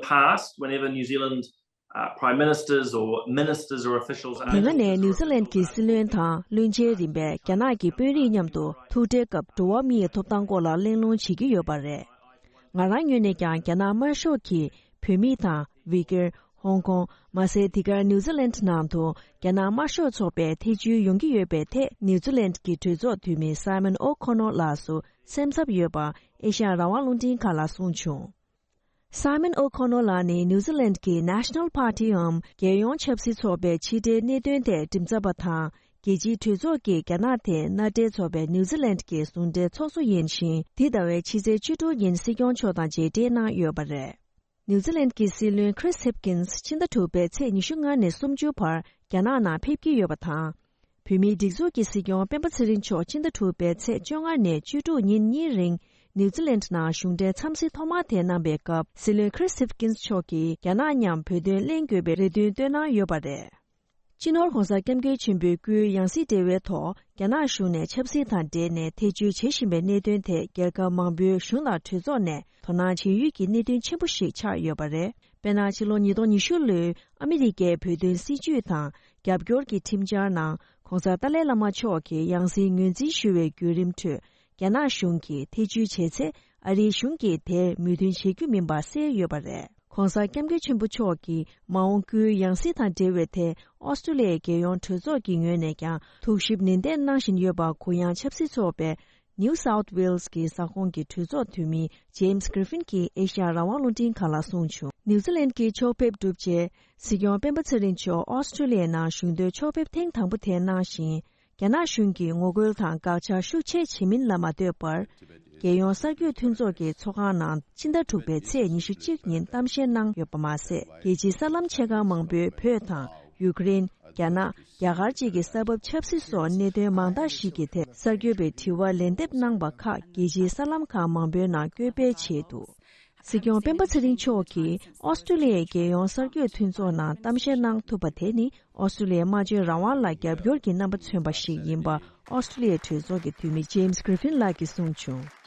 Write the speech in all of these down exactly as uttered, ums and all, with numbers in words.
past, whenever New Zealand uh, prime ministers or ministers or officials དེ་སྔ་ནས་ནིའུ་ཛི་ལན་གྱི་སྲིད་བློན་དང་བློན་ཆེན་རིམ་པས་རྒྱ་ནག་གི་དཔོན་རིགས་མཉམ་དུ་ཐུག་འཕྲད་སྐབས་འགྲོ་བ་མིའི་ཐོབ་ཐང་སྐོར་ལ་གླེང་སློང་བྱེད་ཀྱི་ཡོད་པ་རེད། ང་རང་ངོས་ནས་ཀྱང་རྒྱ་ནག་དམར་ཤོག་གིས་བོད་མི་དང་ཝི་ཀེར། ཧོང་ཀོང་། མ་ཟད་འདི་གར་ནིའུ་ཛི་ལན་ནང་དུ་རྒྱ་ནག་དམར་ཤོག་ཚོགས་པས་ཐེ་བྱུས་ཡོང་གི་ཡོད་པའི་ཐད་ནིའུ་ཛི་ལན་གྱི་གྲོས་ཚོགས་འཐུས་མི་སའི་མོན་ཨོ་ཁོ་ནོར་ལགས་སུ་སེམས་འཚབ་ཡོད་པ་ཨེ་ཤ་ཡ་རང་དབང་རླུང་འཕྲིན་ཁང་ལ་གསུངས་བྱུང་། སའི་མོན་ཨོ་ཁོ་ནོར་ལགས་ནི་ནིའུ་ཛི་ལན་གྱི་National Partyའམ་རྒྱལ་ཡོངས་ཆབ་སྲིད་ཚོགས་པའི་ཕྱི་འབྲེལ་གནད་དོན་ཐད་མགྲིན་ཚབ་པ་དང་། རྒྱལ་སྤྱིའི་གྲོས་ཚོགས་ཀྱི་རྒྱ་ནག་ཐད་མནའ་འབྲེལ་ཚོགས་པའི་ནིའུ་ཛི་ལན་གྱི་ཟུང་འབྲེལ་ཚོགས་གཙོ་ཡིན་ཞིང་། འདི་ཟླ་བའི་ཕྱི་ཚེས་བཅུ་དྲུག་ཉིན་སྲིད་སྐྱོང་མཆོག་དང་མཇལ་འཕྲད་གནང་ཡོད་པ་རེད། ནིའུ་ཛི་ལན་གྱི་སྲིད་བློན་Chris Hipkins་ཕྱི་ཟླ་དྲུག་པའི་ཚེས་ཉི་ཤུ་ལྔ་ནས་སུམ་ཅུ་བར་རྒྱ་ནག་ནང་ཕེབས་ཀྱི་ཡོད་པ་དང་། བོད་མིའི་སྒྲིག་འཛུགས་ཀྱི་སྲིད་སྐྱོང་སྤེན་པ་ཚེ་རིང་མཆོག་ཕྱི་ཟླ་དྲུག་པའི་ཚེས་བཅོ་ལྔ་ནས་བཅུ་དྲུག་ཉིན་གཉིས་རིང་ནིའུ་ཛི་ལན་ནང་གཞུང་འབྲེལ་འཚམས་གཟིགས་ཐོག་མ་དེ་གནང་པའི་སྐབས། སྲིད་བློན་Chris Hipkins་མཆོག་གིས་རྒྱ་ནག་མཉམ་བོད་དོན་གླེང་དགོས་པའི་རེ་འདུན་བཏོན་གནང་ཡོད་པ་རེད། སྤྱི་ནོར་༧གོང་ས་༧སྐྱབས་མགོན་ཆེན་པོའི་སྐུའི་ཡང་སྲིད་འབྲེལ་བའི་ཐོག་རྒྱ་ནག་གཞུང་ནས་ཆབ་སྲིད་དང་འབྲེལ་ནས་ཐེ་བྱུས་བྱེད་བཞིན་པའི་གནད་དོན་ཐད་རྒྱལ་ཁབ་མང་པོའི་གཞུང་ལ་གྲོས་ཚོགས་ནས་དོ་སྣང་བྱེད་ཡུལ་གྱི་གནད་དོན་ཆེན་པོ་ཞིག་ཆགས་ཡོད་པ་རེད། དཔེར་ན། ཕྱི་ལོ་ཉིས་སྟོང་ཉི་ཤུ་ལོའི་ཨ་མི་རི་ཀའི་བོད་དོན་སྲིད་བྱུས་དང་རྒྱབ་སྐྱོར་གྱི་ཁྲིམས་འཆར་ནང་༧གོང་ས་ཏཱ་ལའི་བླ་མ་མཆོག་གིས་ཡང་སྲིད་ངོས་འཛིན་ཞུ་བའི་བརྒྱུད་རིམ་ཁྲོད། རྒྱ་ནག་གཞུང་གིས་ཐེ་བྱུས་བྱས་ཚེ། ཨ་རིའི་གཞུང་གིས་དེར་མོས་མཐུན་བྱེད་རྒྱུ་མིན་པ་གསལ་ཡོད་པ་རེད། ༧གོང་ས་༧སྐྱབས་མགོན་ཆེན་པོ་མཆོག་གིས་མ་འོངས་སྐུའི་ཡང་སྲིད་དང་འབྲེལ་བའི་ཐད། ཨོ་སི་ཀྲུ་ལི་ཡའི་རྒྱལ་ཡོངས་གྲོས་ཚོགས་ཀྱི་ངོས་ནས་ཀྱང་ཐུགས་ཞིབ་ནན་ཏན་གནང་བཞིན་ཡོད་པ། གུ་ཡངས་ཆབ་སྲིད་ཚོགས་པའི་New South Wales་གྱི་ས་ཁོངས་ཀྱི་གྲོས་ཚོགས་འཐུས་མི་James Griffin་གྱིས་ཨེ་ཤ་ཡ་རང་དབང་རླུང་འཕྲིན་ཁང་ལ་གསུངས་བྱུང་། ནིའུ་ཛི་ལན་གྱི་ཕྱོགས་ཕེབས་གྲུབ་རྗེས། སྲིད་སྐྱོང་སྤེན་པ་ཚེ་རིང་མཆོག་ཨོ་སི་ཀྲུ་ལི་ཡའི་ནང་གཞུང་འབྲེལ་ཕྱོགས་ཕེབས་ཐེངས་དང་པོ་དེ་གནང་ཞིང་། རྒྱ་ནག་གཞུང་གིས་ངོ་རྒོལ་དང་དགག་བྱ་ཤུགས་ཆེ་བྱེད་མིན་ལ་མ་ལྟོས་པར། རྒྱལ་ཡོངས་གསར་འགོད་མཐུན་ཚོགས་ཀྱི་ཚོགས་ཁང་ནང་ཕྱི་ཟླ་དྲུག་པའི་ཚེས་ཉི་ཤུ་གཅིག་ཉིན་གཏམ་བཤད་གནང་ཡོད་པ་མ་ཟད། རྒྱལ་སྤྱིའི་གསར་ལམ་ཆེ་ཁག་མང་པོས་བོད་དང་ཡུཀ་རེན། རྒྱ་ནག་རྒྱ་གར་བཅས་ཀྱི་ས་བབ་ཆབ་སྲིད་སོགས་གནད་དོན་མང་དག་ཞིག་གི་ཐད་གསར་འགོད་པའི་དྲི་བར་ལན་འདེབས་གནང་པ་ཁག་རྒྱལ་སྤྱིའི་གསར་ལམ་ཁག་མང་པོའི་ནང་བཀོད་སྤེལ་བྱས་འདུག་སྲིད་སྐྱོང་སྤེན་པ་ཚེ་རིང་མཆོག་གིས་ཨོ་སི་ཀྲུ་ལི་ཡའི་རྒྱལ་ཡོངས་གསར་འགོད་མཐུན་ཚོགས་ནང་གཏམ་བཤད་གནང་ཐུབ་པ་དེ་ནི་ཨོ་སི་ཀྲུ་ལི་ཡའི་སྨྲ་བརྗོད་རང་དབང་ལ་རྒྱབ་སྐྱོར་གྱི་རྣམ་པ་མཚོན་པ་ཞིག་ཡིན་པ་ཨོ་སི་ཀྲུ་ལི་ཡའི་གྲོས་ཚོགས་ཀྱི་འཐུས་མི་James Griffin་ལགས་ཀྱིས་གསུངས་བྱུང་།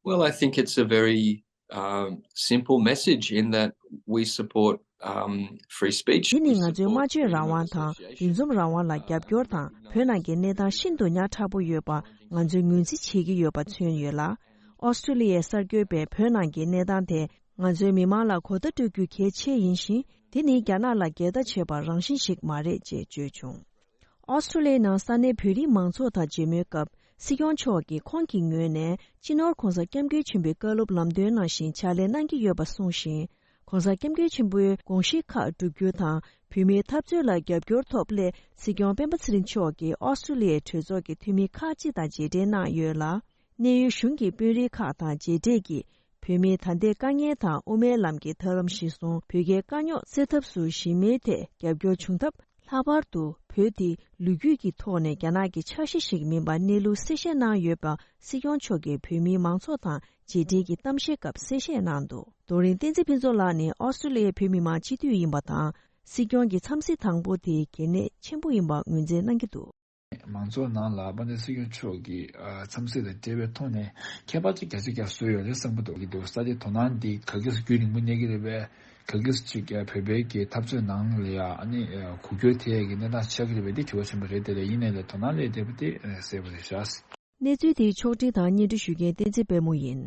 Well, I think it's a very um, simple message in that we support um, free speech. འདི་ནི་ང་ཚོའི་སྨྲ་བརྗོད་རང་དབང་དང་འདུ་འཛོམས་རང་དབང་ལ་རྒྱབ་སྐྱོར་དང་། བོད་ནང་གི་གནས་སྟངས་ཤིན་ཏུ་ཉག་ཕྲ་པོ་ཡོད་པ་ང་ཚོས་ངོས་འཛིན་བྱེད་ཀྱི་ཡོད་པ་མཚོན་ཡོད་ལ། ཨོ་སི་ཀྲུ་ལི་ཡའི་གསར་འགོད་པས་བོད་ནང་གི་གནས་སྟངས་དེ་ང་ཚོའི་མི་མང་ལ་གོ་བརྡ་སྤྲོད་རྒྱུ་གལ་ཆེ་ཡིན་ཞིང་། དེ་ནི་རྒྱ་ནག་ལ་འགལ་ཟླ་བྱས་པ་རང་བཞིན་ཞིག་མ་རེད་ཅེས་བརྗོད་བྱུང་། ཨོ་སི་ཀྲུ་ལི་ཡའི་ནང་ས་གནས་བོད་རིགས་མང་ཚོགས་དང་མཇལ་མོལ་སྐབས། སྲིད་སྐྱོང་མཆོག་གིས་ཁོང་གི་ངོས་ནས་སྤྱི་ནོར་༧གོང་ས་༧སྐྱབས་མགོན་ཆེན་པོའི་བཀའ་སློབ་ལམ་སྟོན་ནང་བཞིན་ཕྱག་ལས་གནང་གི་ཡོད་པ་གསུངས་ཤིང་། ༧གོང་ས་༧སྐྱབས་མགོན་ཆེན་པོའི་དགོངས་གཞི་ཁག་བསྒྲུབ་རྒྱུ་དང་། བོད་མིའི་འཐབ་རྩོད་ལ་རྒྱབ་སྐྱོར་ཐོབ་སླད། སྲིད་སྐྱོང་སྤེན་པ་ཚེ་རིང་མཆོག་གིས་ཨོ་སི་ཀྲུ་ལི་ཡའི་གྲོས་ཚོགས་ཀྱི་འཐུས་མི་ཁག་ཅིག་དང་མཇལ་འཕྲད་གནང་ཡོད་ལ། གནས་ཡུལ་གཞུང་གི་དཔོན་རིགས་ཁག་དང་མཇལ་འཕྲད་ཀྱིས། བོད་མིའི་ད་ལྟའི་དཀའ་ངལ་དང་དབུ་མའི་ལམ་གྱི་ཐབས་ལམ་གཞིར་བཟུང་བོད་རྒྱའི་དཀའ་རྙོག་སེལ་ཐབས་སུ་གཞི་མེད་ཐད་རྒྱབ་སྐྱོར་བྱུང་ཐབས། ལྷག་པར་དུ་བོད་འདི་ལོ་རྒྱུས་ཀྱི་ཐོག་ནས་རྒྱ་ནག་གི་ཆ་ཤས་ཤིག་མིན་པ་གནས་ལུགས་གསལ་བཤད་གནང་ཡོད་པ། སྲིད་སྐྱོང་མཆོག་གིས་བོད་མིའི་མང་ཚོགས་དང་མཇལ་འཕྲད་ཀྱི་གཏམ་བཤད་སྐབས་གསལ་བཤད་གནང་འདུག་རྡོ་རིང་བསྟན་འཛིན་ཕུན་ཚོགས་ལགས་ནི་ཨོ་སི་ཀྲུ་ལི་ཡའི་བོད་མི་མང་སྤྱི་འཐུས་ཡིན་པ་དང་། སྲིད་སྐྱོང་གི་འཚམས་གཟིགས་དང་པོ་དེ་གལ་གནད་ཆེན་པོ་ཡིན་པ་ངོས་འཛིན་གནང་གི་འདུག་མང་ཚོགས་ནང་ལ་དཔལ་ལྡན་སྲིད་སྐྱོང་མཆོག་གི་ཨ་འཚམས་གཟིགས་དང་འབྲེལ་བའི་ཐོག་ནས་ཁྱད་པར་ཅིག་ག་ཚོད་ཀྱང་བཟོས་ཡོད་རེད་བསམ་གྱི་འདུག་གི་འདུག་ས་དེ་དོ་སྣང་འདི་ག་གེ་སུ་རྒྱུན་རིང་པོ་གནས་ཀྱི་རེད་པས། ག་གེ་སུ་ཅིག་ཡང་བོད་པའི་གི་འཐབ་རྩོད་ནང་ལ་ཡང་ཨ་ནི་ཨ་འགུལ་སྐྱོད་ཐེབས་ཡས་ཀྱི་གནས་སྟངས་ཆགས་ཀྱི་རེད་པས། འདི་དྲི་བ་ཆེན་པོ་རེད། དེ་ལས་ཡིན་ནའི་ལས་དོ་སྣང་སླེབས་བསྡད་པ་དེ་གསལ་པོ་རེད་ཤག་གནས་ཚུལ་དེའི་ཕྱོགས་སྒྲིག་དང་སྙན་སྒྲོན་ཞུ་མཁན་བསྟན་འཛིན་དཔལ་མོ་ཡིན།